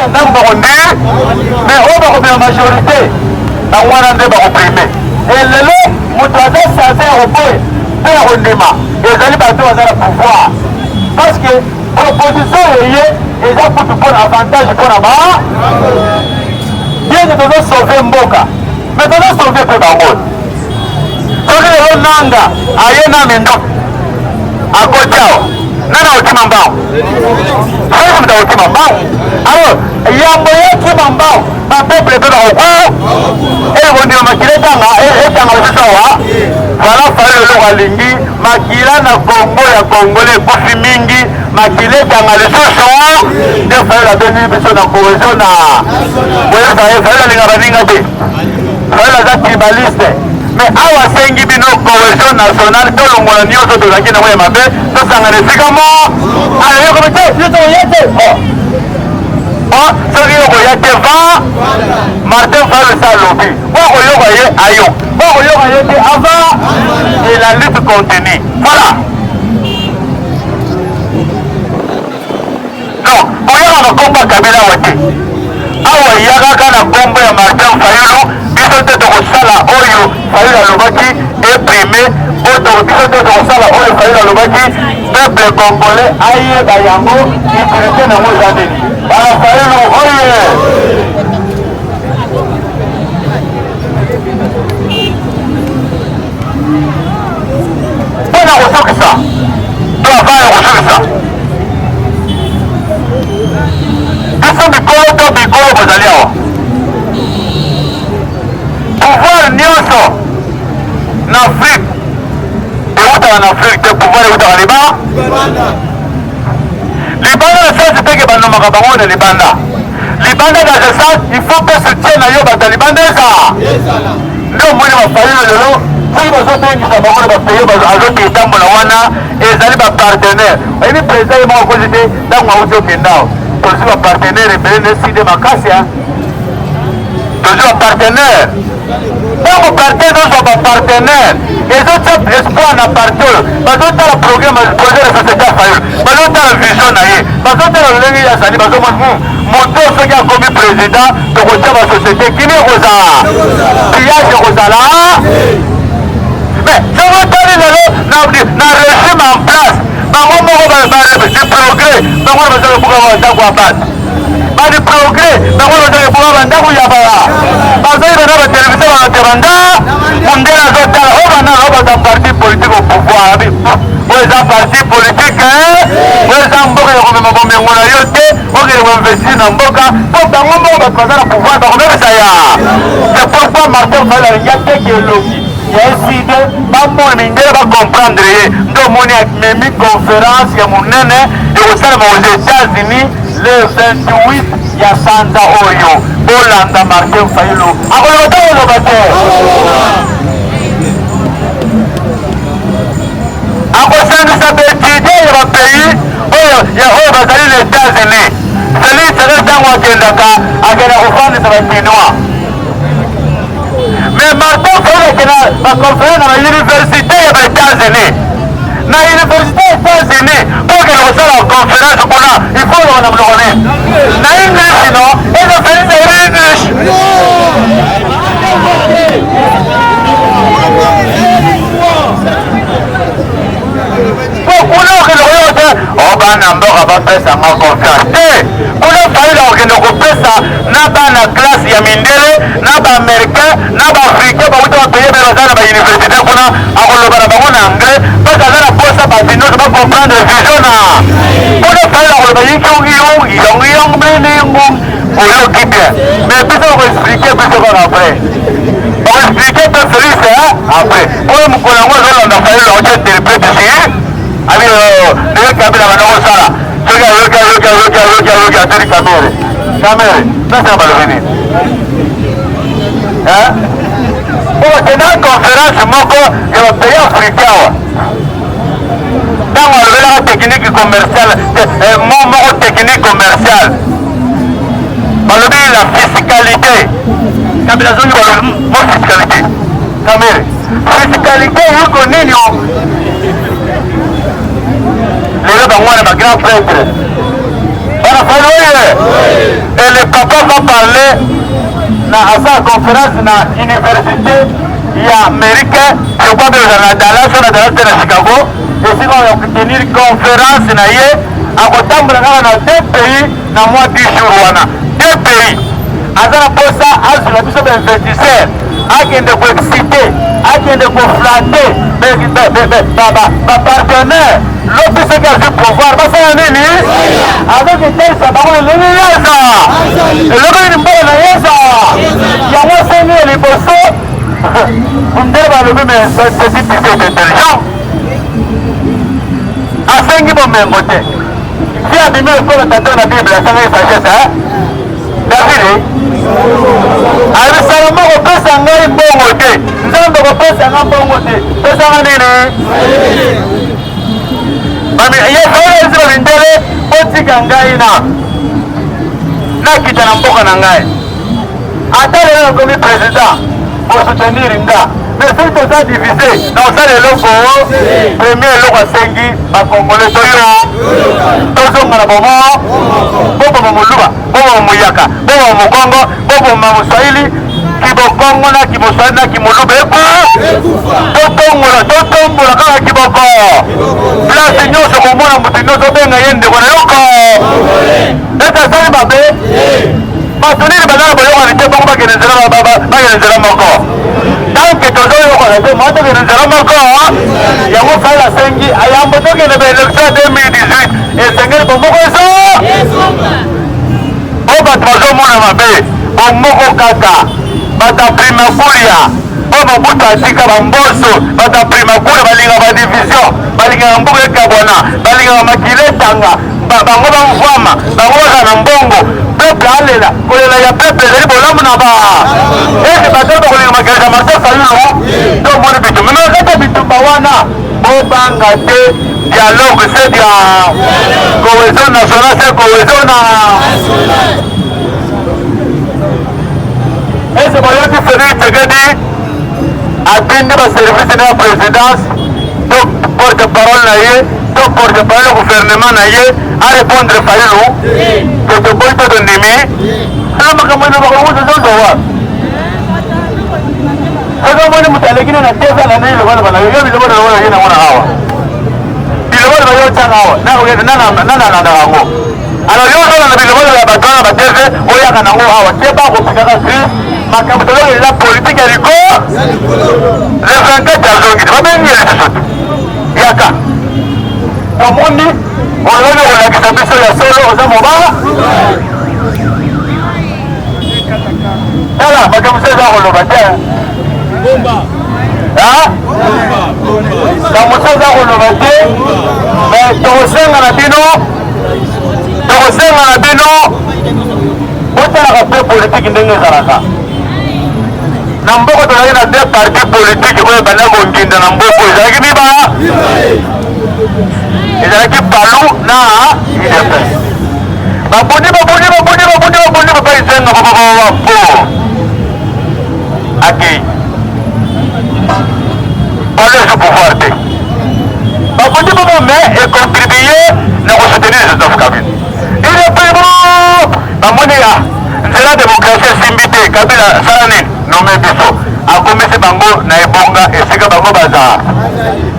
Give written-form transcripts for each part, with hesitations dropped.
ya ndako bakondi, mais oyo bakobima majorité bango wana nde bakoprime. E lelo moto aza sanse ya koboya mpe ya kondima ezali bato baza na pouvoir, parce que proposition eye eza kutu mpona avantage mpona ba bien que tozo sauve mboka, mais tozo sauve mpe bango. Soki lelo Nanga aye na minduki akoti awa, nani akokima mbangu? Soki moto akokima mbangu, alors yambo yakima mbangu, bapeuple mpe bakoku ekondima makila etanga etanga lisusu awa. Voilà, Fayulu eloko alingi makila na Kongo ya Kongole ekufi mingi, makila etanga lisusu nde Fayulu abengi biso na cohesion na boyeba ye. Fayulu alinga baninga te, Fayulu aza tribaliste, mais awa asengi bino cohesion nationale, tolongola nyonso tozalaki nango ya mabe, tosangana esika mo ayokomi te biso tokoya te. Soki yo koya te, va Martin Fayulu sa alobi okoyoka ye ayo, okoyoka ye te avant, et la lutte continue. Voilà, donc koyaka na kombo ya Kabila awa te, awa yakaka na kombo ya Martin Fayulu. Biso te tokosala oyo Fayulu alobaki eprime oyo, biso te tokosala oyo Fayulu alobaki peuple congolais ayeba yango, utilité nango eza nini. Bana Fayulu oye! Mpona kosukisa to avant ya kosukisa, biso mikolo to mikolo bozali awa, pouvoir nyonso na Afrique eutaka na Afrique te, pouvoir eutaka libanda, na sens teke banomaka bango na libanda. Libanda dans ce sens, il faut que soutien na yo bato ya libanda eza nde omoni bafayulu lelo soki bazobengisa bango na bapays azoki etambola wana, ezali bapartenaire. Oyebi président ye moko akozi te, ntango auti okenda awa, tozwi bapartenaire ebele na eside makasi, tozwi bapartenaire. Ntango partenaire ozwa bapartenaire, ezotia espoir na parti oyo bazotala programme, projet de société ya Fayulu, bazotala vision na ye, bazotala lolenge ye azali, bazomona moto soki akomi président, tokotia basociété, kimi ekozala, pillage ekozala. Mais soki otali lelo na régime en place, bango moko du progrès, bango baza kobuka bandako ya bato, badi progrès, bango baza kobuka bandako ya baa, bazoyiba na batelevizio, bato banda mondele azotala oyo bana oyo baza parti politique au pouvoir. Oyo eza parti politique, oyo eza mboka ya komema bomengo na yo te, okende koinvestir na mboka mpo bango moko bato baza na pouvoir bakomemisa ya. C'est pourquoi Martin Fayulu alingi ateki elongi ya eside, bamona mindele bacomprendre ye. Nde omoni amemi conférence ya monene ekosalema aux États-Unis le 28 ya sanza oyo. Bolanda Martin Fayulu, akoloba te, koloba te, akosangisa baétudiant ya bapays oyo ya oyo bazali na États-Unis. Félix Tshisekedi ntango akendaka, akenda kofandisa bachinois, mais Martin Fayulu akenda baconférence na bauniversité ya baÉtats-Unis. Na université ya États-Unis, mpo okende kosala conférence kuna, il faut oloba na monoko nini? Na English. No eza Félix ayebi English. Po kuna okende koyoka te o bana mboka bapesanga confiance te. Kuna Fayulu akokende kopesa na bana classe ya mindele, na baaméricain, na baafricain bauta bapays ebele baza na bauniversité kuna, akoloba na bango na anglais parce aza na posa bato nyonso bacomprendre vision na kuna. Fayulu akoloba yikyongiyongi yongiyong bilingu, oyoki bien, mais biso bakoexpliquer biso kaka après, bakoexpliquer mpe Félix après. Oyo mokolo yango azolanda Fayulu, akotia interprète si abi ndenge Kabila banda kosala. Soki ayoki, ayoki, ayoki, ayoki, ayoki, ateli Kamerhe, Kamerhe nasala balobi nini po bakenda conférence moko ya bapays africain awa, ntango alobelaka technique commerciale, mo moko technique commerciale, balobi la fiscalité. Kabila azongi, balobi mo fiscalité. Kamerhe, fiscalité yuko nini? Lelo bango wana bagrand prêtre bana Fayulu oye. Et le Va parler na asala conférence na université ya Amérique, je crois que ezala na Dallas, na Dallas te, na Chicago, esika oyo akotenir conférence na ye. Akotambola kaka na deux pays na mwa 10 jours wana, deux pays. Aza na mposa azwela biso bainvestisseur, akende koexciter, akende koflatter bapartenaire. Lobi soki azwi pouvoir, basala nini? Azoki telisa bango elenge yeza eloko nini mboka na yeza yango. Asengi ya liboso ndele balobi, mais ceci est intelligent. Asengi bomengo te. Si abimi lokola tata na Bible, asengaki sagesse. David abi: "Salomo, kopesa ngai mbongo te, Nzambe kopesa nga mbongo te, pesanga nini?" Ye ezi babindele: "Botika ngai na nakita na mboka na ngai. Ata lelo nakomi président, bosoutenir nga, mais soki toza divisé, na kosala eloko." Premier eloko asengi bakongole: toyo tozonga na bomo, boboma moluba, boboma moyaka, boboma mokongo, boboma moswahili, kibokongo na kimoswahili na kimoluba eku. Totongola, totombola kaka kiboko. Place nyonso komona moto nyonso, obenga ye ndeko na yoko. Ete asali mabe, bato nini baza na boyokani te, bongo bakende nzela, bakende nzela moko. Tant que tozoyokana te, mwa tokende nzela moko. Yango Fayulu asengi ayambo tokende baélection ya 2018, esengeli bomoko ezo oyo bato bazomona mabe, bomoko kaka. Bato ya primakulia oyo Mobutu atika, bamboso, bato ya primakulia balingaka badivision, balingaka mboka ekabwana, balingaka makila etanga, bango bamvwama, bango bazala na mbongo, peuple alela. Kolela ya peuple ezali bolamu na ba ete bato bakolinga makeleka. Martin Fayulu, tomoni bitumba, me kati ya bitumba wana, bobanga te. Dialogue, c'est bien. Cohésion nationale, c'est cohésion na ese. Boyoki Félix Tshisekedi atindi baservice na ya présidence to porte parole na ye to porte parole ya gouvernement na ye arépondre Fayulu ke toboyi to tondimi. Ala makambo eno makambo tozozwa wapi? Soki omoni moto aleki na teza na nini, loba na yo biloko na yo nango na awa, biloko na yo tianga awa, nanalandaka yango. Alors yo ozolanda biloko ya bato wana batv, oyaka nango awa te, bakopikaka crise. Makambo tozokelela politike ya likolo. Le 24 azongi te, babengi ye lisusu te. Yaka, omoni, olobi kolakisa biso ya solo oza mobala. Tala makambo so eza koloba te, makambo so eza koloba te. Mais tokosenga na bino, tokosenga na bino, botalaka mpe politike ndenge ezalaka na mboka. Tozalaki na deux parti politike oyo ebanda konginda na mboka. Ezalaki miba, ezalaki Palu na UDPS. Babundi, babundi, babundi, babundi, babundi, papa Izenga po akei, Palu eza pouvoir te. Babundi bongo, mais econtribue na kosoutenir Joseph Kabila. UDPS bamoni ya nzela démocratie esimbi te. Kabila sala nini? Nome biso, akomisi bango na ebonga esika bango baza.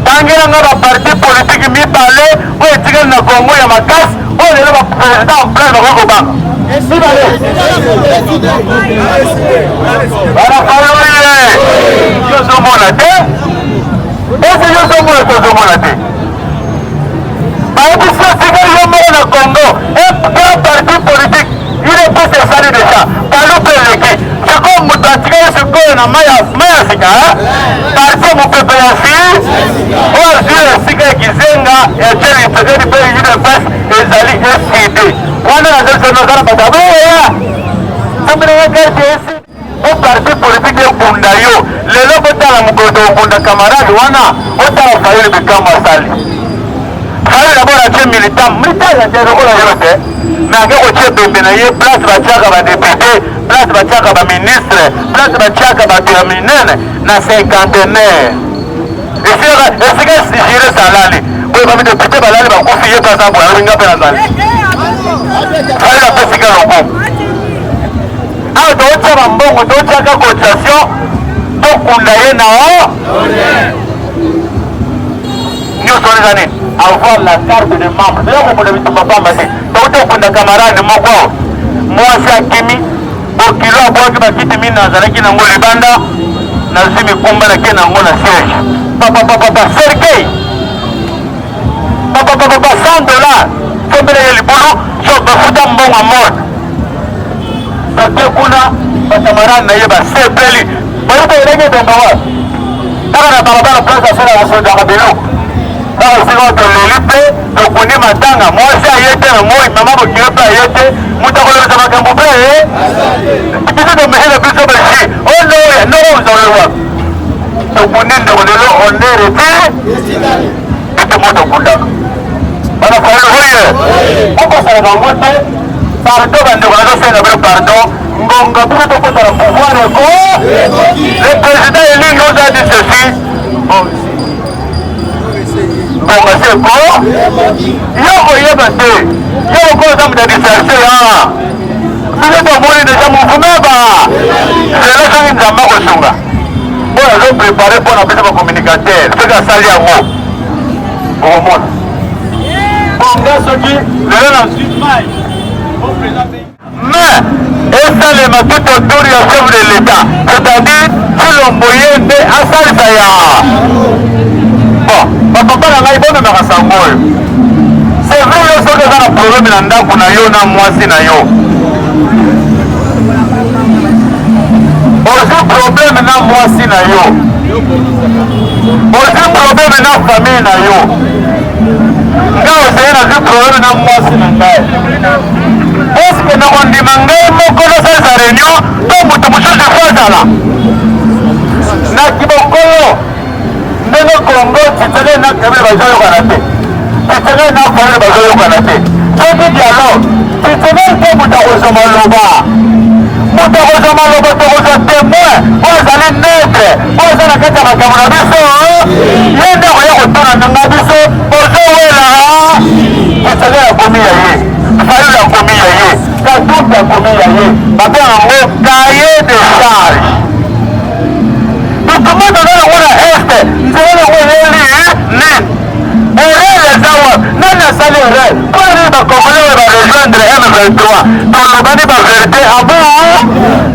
Tangelanga baparti politike mibale oyo etikali na Congo ya makasi, oyo lelo baprésident en place bakoki kobanga. Mibale banafayoye. Yo ozomona te, ese yo ozomona te, ozomona te. Bayebisi otikali yo moko na Congo, un grand parti politique. UDPS esali déjà, Palu mpe eleki. Sikoyo moto atikali sikoyo na mai ya sika, parti mopepe ya si oyo azwi esika ya Kizenga ya Etienne Tshisekedi mpe UDPS ezali ECD. Wana nazosono oza na bato aboya sombelanga carte ECD o parti politique ekunda yo lelo. Botala mokolo tokokunda camarade wana. Otala Fayulu, bikambo asali. Fayulu d'abord atie militant, militant ya te lokola yo te, mais ake kotie pembe na ye place batiaka badéputé, place batiaka baministre, place batiaka bato ya minene na cinquantenaire. Esika jire salali boye, badéputé balali, bakufi, ye mpe aza boye, alobi: "Nga mpe nazali." Fayulu apesika lokumu. mbongo, totiaka cotisation, tokunda ye na nyonso wana. Eza nini? Avoir la carte de membre. Toya kokunda bitumba pamba te. Touti kokunda camarade moko awa, mwasi akimi, bokilo abwaki bakiti mine azalaki nango libanda. Nazwi mikumba, nake nango na siège. Papapapapa, cercueil, papapapapa, 100 $, sombela ye libulu, so bafuta mbongo morgue. Bake kuna, bacamarade na ye basepeli, bayoka elenge ebemba wapi, kaka na balabala, place asala kosondaka biloko. Kaka esika toleli mpe tokundi matanga, mwasi aye te na moi, mama bokilo mpe aye te, moto akolobisa makambo mpe biso tomeli na biso basi onoya noko ozaloli wapi. Tokundi ndeko lelo, honneur te ete mo tokundaka bana Fayulu oye okosala bango te. Pardon bandeko, nazosenga bino pardon. Ngonga biso tokosala pouvoir eko, le président élu nous a dit ceci: ngonga se eko, yo koyeba te, yo okoza moto ya distraction ya biso. Tomoni déjà mouvement ba zela, soki Nzambe akosunga, oyo azoprépare mpo na biso bacommunicateur, soki asali yango, okomona bonga. Soki lelo nazwi mai, mais esalema tout autour ya chef de l'État, c'est-à-dire Tshilombo, ye nde asalisa ya bon. Bapapa na ngai, bomemaka sango oyo. C'est vrai, yo soki oza na problème na ndako na yo na mwasi na yo, ozwi problème na mwasi na yo, ozwi problème na famille na yo, ngai ozali nazwi problème na mwasi na ngai, est-ce nakondima ngai moko nasalisa réunion to moto mosusu fo azala na kibokolo? Ndenge Kongo, Tshisekedi na Kabila bazoyokana te, Tshisekedi na Fayulu bazoyokana te. Soki dialogue, Tshisekedi te moto akozwa maloba, moto akozwa maloba, tokozwa témoin oyo azali neutre, oyo aza na kati ya makambo na biso, ye nde akoya kotuna nanga biso ozowela. Tshisekedi akomi ya ye, Fayulu akomi ya ye, Katumbi akomi ya ye, babenga yango cahier de charge. Bitumba toza nango na Est, nzela nango eyeli nini? Erreur eza wapi? Nani asali erreur? Mpona nini bacongolais oyo barejoindre M23? Tolobani bavérité abu,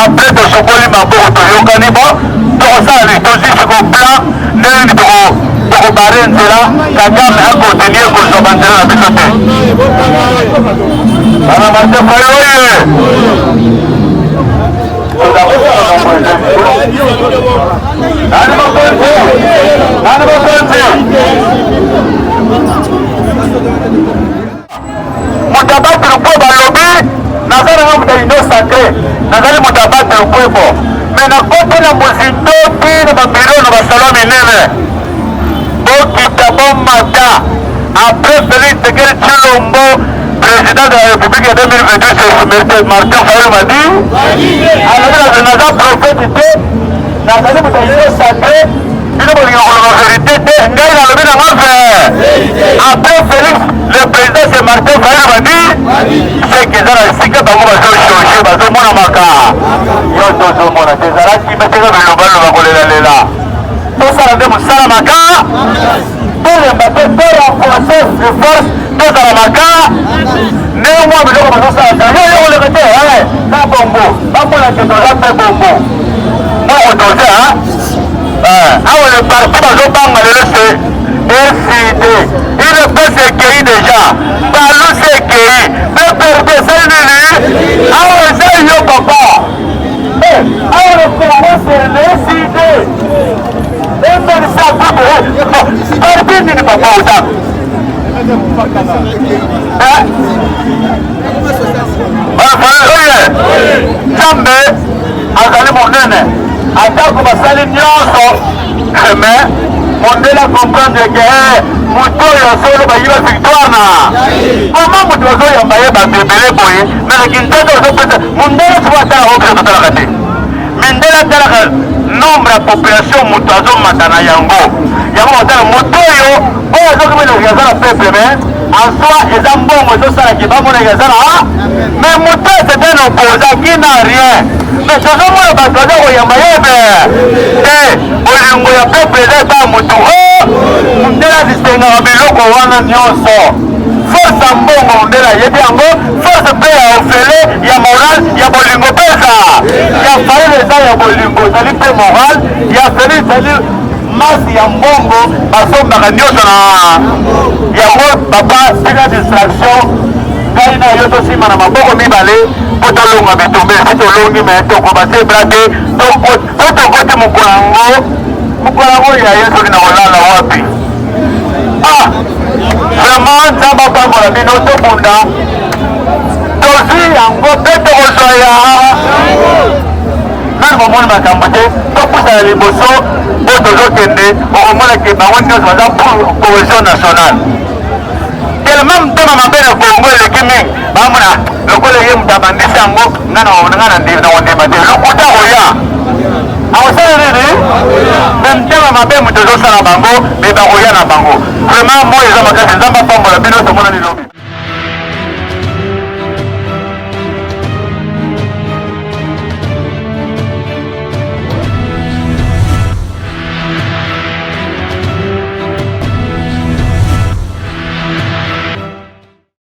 après tosokoli maboko, toyokani. Bo tokosala nini? Tozwi siko plan ndenge nini tokobare nzela Kagame akontinue kozwa banzela na biso te. Bana Martin Fayulu oye! Nani bakonzi? Nani bakonzi? Moto abati lukwebo alobi: naza nanga moto ya Union sacrée, nazali moto abati lukwebo, mais nakoti na mozindo ti na babiro na basalo minene. Bokita bomata, après Félix Tshisekedi Tshilombo, président de la République ya 2028, c'est Martin Fayulu Madi. Alobi: naza prophète te, nazali moto ya Union sacrée. Bino bolinga koloba vérité te, ngai nalobi nanga vrai. Après Félix, le président, c'est Martin Fayulu Madi. Seke eza na esika bango bazochange, bazomona maka yo tozomona te. Ezalaki meteka bilobaloba, kolelalela. Tosala nde mosala maka, tolemba te, to renforcer force, tozala maka ndenge mwa biloko bazosala te. Yo yo koleka te na bongo, bamona ke toza mpe bongo moko toza awa. Le parti bazobanga lelo, c'est ECD. UDPS ekei déjà, balusi ekei, PPRD esali nini awa? Eza yo papa awa. Le Congo, c'est l'ECD. MLC parti nini papa oza? Oye, Nzambe azali monene. Atako basali nyonso, mais mondele acomprendre ke moto oyo solo bayiba victoire na koma, moto bazoyamba ye bato ebele boye, mais na Kinshasa ozopesa mondele soki atalaka okende, totalaka te. Mindele atalaka nombre ya population moto azomata na yango, yango batala moto oyo oyo azokomelaka aza na peuple, mais en soi eza mbongo ezosalaki bamonaki aza na, mais moto, c'est un opposant qui n'a rien. Mais tozomona bato baza koyamba ye be te. Bolingo ya peuple eza epa ya motu o mondele adistingaka biloko wana nyonso. Force ya mbongo mondele ayebi yango, force mpe ya ofele ya moral ya bolingo mpe eza ya Fayulu, eza ya bolingo, ezali mpe moral ya Felix, ezali masse ya mbongo basombaka nyonso na yango. Papa, tika distraction. Ngai na yo tosimba na maboko mibale mpo tolonga bitumba. Esi tolongi, me tokoba te bra te. To tokoti mokolo yango, mokolo yango ya ye soki na kolala wapi? Ah, vraiment, Nzambe apambola bino. Tobunda, tozwi yango mpe tokozwa ya nani. Bomoni makambo te, topusana liboso mpo tozokende. Okomona ke bango nyonso baza pour cohésion nationale. Tellement motema mabe na Kongo eleki mingi, bamona lokola ye moto abandisi yango. Nga na kondima te, lokuta koya akosala nini? Me motema mabe moto ezosala bango, me bakoya na bango. Vraiment, moi eza makasi. Nzambe apambola bino, tomonani lobi.